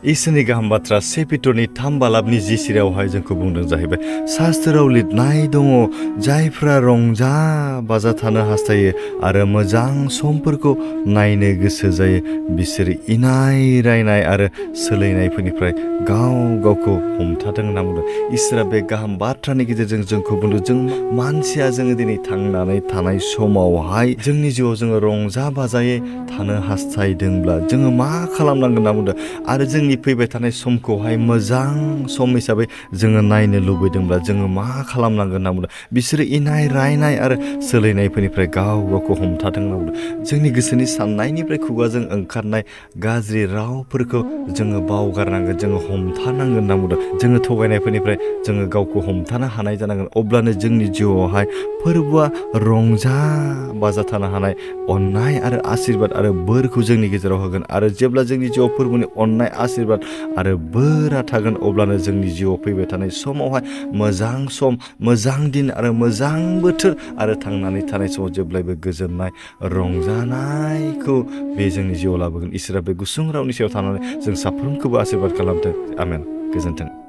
इसोरनि गाहाम बाथ्रा 1 Peter 3 बालाबनि 10 सिरियावहाय जोंखौ बुंदों जाहैबाय शास्त्रोआव लिरनाय दङ जायफ्रा रंजा बाजा थानो हास्थायो आरो मोजां समफोरखौ नायनो गोसो जायो बिसोर इनाय रायनाय आरो सोलायनायफोरनिफ्राय गाव गावखौ हमथादों होनना बुंदों। इसोरा बे गाहाम बाथ्रानि गेजेरजों जोंखौ बुंदों जों मानसिया जोङो दिनै थांनानै थानाय समावहाय जोंनि जिउआव जोङो रंजा बाजायै थानो हास्थायदोंब्ला जोङो मा खालामनांगोन होनना बुंदों आरो जोंनि फैबाय थानाय समखौहाय मोजां सम हिसाबै जोङो नायनो लुबैदोंब्ला जोङो मा खालामनांगोन होनना बुंदों। बिसोरो इनाय रायनाय आरो सोलायनायफोरनिफ्राय गाव गावखौ हमथादों होनना बुंदों। जोंनि गोसोनि साननायनिफ्राय खुगाजों ओंखारनाय गाज्रि रावफोरखौ जोङो बावगारनांगोन जोङो हमथानांगोन होनना बुंदों। जोङो थगायनायफोरनिफ्राय जोङो गावखौ हमथानो हानाय जानांगोन अब्लानो जोंनि जिउआवहाय फोरबोआ रंजा बाजा थानो हानाय अननाय आरो आशीर्बाद आरो बोरखौ जोंनि गेजेराव होगोन आरो जेब्ला जोंनि जिउआव फोरबोनि अननाय आशीर्बाद आरो बोरा थागोन अब्लानो जोंनि जिउआव फैबाय थानाय समावहाय मोजां सम मोजां दिन आरो मोजां बोथोर आरो थांनानै थानाय समाव जेब्लायबो गोजोननाय रंजानायखौ बे जोंनि जिउआव लाबोगोन। इसोरा बे गुसुं रावनि सायाव थानानै जों साफ्रोमखौबो आशीर्बाद खालामथों। आमेन। गोजोन्थों।